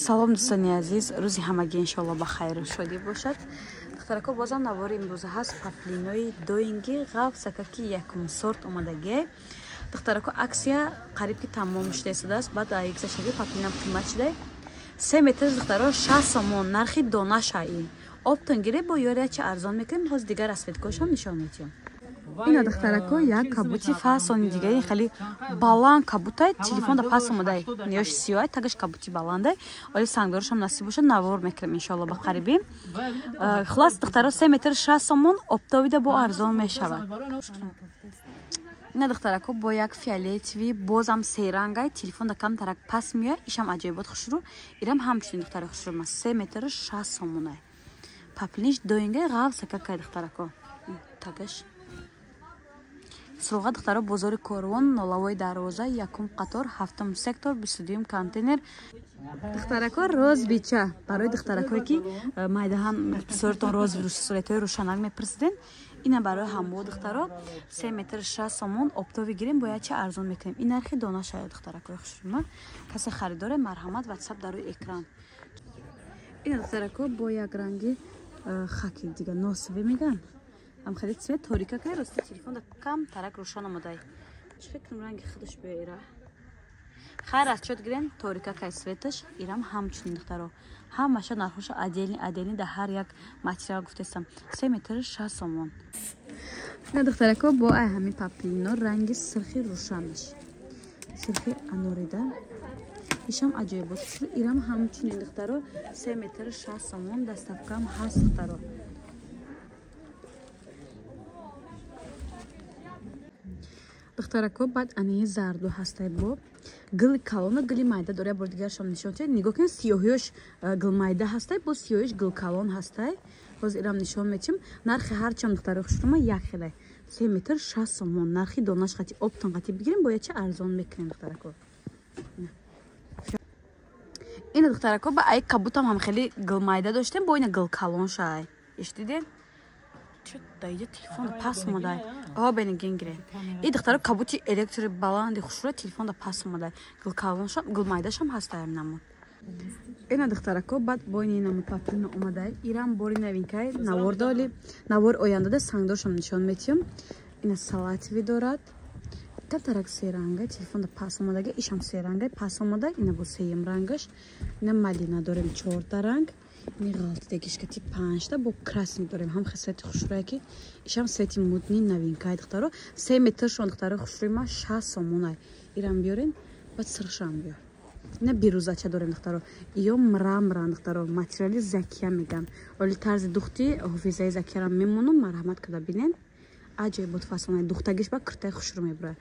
Салом, дӯстони азиз, рӯзи ҳамагӣ иншоалло ба хайру шодӣ бошад. Духтарако, бозам навори имрӯза ҳаст паплинои доинги ғафсакаки якум сорт омадагие. Духтарако, акция қариб ки тамом шуда истодааст, баъд гузаштаги паплинам қимат шуда. 3 метр, духтаро, 60 сомон нархи донаша. Ин оптон гире бо ёриячи арзон мекунем. Ҳозир дигар расцветкошам нишон медиҳам. Ина, духтарако, як кабути фасони дигари хеле баланд кабутай, телефонда пас омадай, ниёш сиёҳай, тагаш кабути баландай. Оли сангдорушам насиб боша, навор мекунем иншоалло ба қарибӣ. Хулас, духтаро, 3 метр 60 сомон, оптовида бо арзон мешавад. Ина, духтарако, бо як фиолетовый, бозам серангай, телефонда камтарак пас меояд. Ишам аҷоибот хушрӯ, ирам ҳамчунин, духтари хушрӯ, 3 метр 60 сомонай. Паплиниш доингай ғафсакакай, духтарако, тагаш. Суроға, духтаро, бозори Корвон, Нолавои дарвоза, якум қатор, ҳафтум сектор, 22-юм контейнер. Духтарако, розбича барои духтаракое ки майдаҳан бисёртон роз суратҳои рӯшанак мепурсиден, ина барои ҳамво, духтаро, 3 метр 60 сомон, оптовый гирем, бояд чи арзон мекунем. Ин нархи дона шая, духтаракои хушрӯма. Касе харидоре, марҳамат, Ватсап дар рӯи экран. Ина, духтарако, бо як ранги хаки дига носиве меган, ам хеле цвет торика кай, рости телефонда кам тарак рӯшан омадай. Чӣ фикрам, ранги худаш биёира. Хайр, аз чот гирен, торика кай цветаш. Ирам ҳамчунин, духтаро, ҳамаша нархоша отдельный отдельный дар ҳар як материал гуфтестам, 3 метр 60 сомон. На, духтарако, бо ай ҳамин паплино ранги сирхи рӯшанаш, сирхи анорида, ишам аҷоибот. Ирам ҳамчунин, духтаро, 3 метр 60 сомон, доставкаам ҳаст, духтаро. Духтарако, баъд ании зарду ҳастай, бо гили калона, гили майда дора. Бор дигаршам нишон диҳед, нигоҳ кунед, сиёҳиёш гил майда ҳастай, бо сиёҳиш гил калон ҳастай. Ҳозир ирам нишон медиҳем. Нархи ҳарчам, духтаро хушрума, як хелай, 3 метр 60 сомон нархи донаш қати, оптон қати бигирем, бояд чи арзон мекунем, духтарако. Ина, духтарако, ба ай кабутам ҳам хеле гил майда доштем, бо ина гил калон шай. Ишдидем, даиҷа телефон пас омадай. О, бенигин гире. И, духтаро, кабути электри баланди хушрӯ, телефонда пас омадай. Гилкалоншам, гилмайдашам ҳастаям намуд. Ина, духтарако, баъд бо ини намуд паплина омадай. Ирам бори новинкай, навор доли. Навор ояндада сангдоршам нишон метиҳам. Ина салатовый дорад. Камтарак серанга, телефонда пас омадага, ишам серанга, пас омада, ина бо сеюм рангаш. Ина малина дорем, чорта ранг. Ини ғалтидагишкати панҷта, бо красный дорем, ҳам цвети хушрӯя ки ишам цвети мутный, новинкай, духтаро, 3 метршон, духтаро хушрӯи ма, 60 сомонай. Ирам биёрен, баъд сиршам биёр. Ина бирӯзача дорем, духтаро, ё мрамран, духтаро, материали закия меган. Оли тарзи духти ҳофизаи закиярам мемонам, марҳамат када бинен. Аҷоибот фасонай, духтагиш ба киртаи хушрӯ мебурад.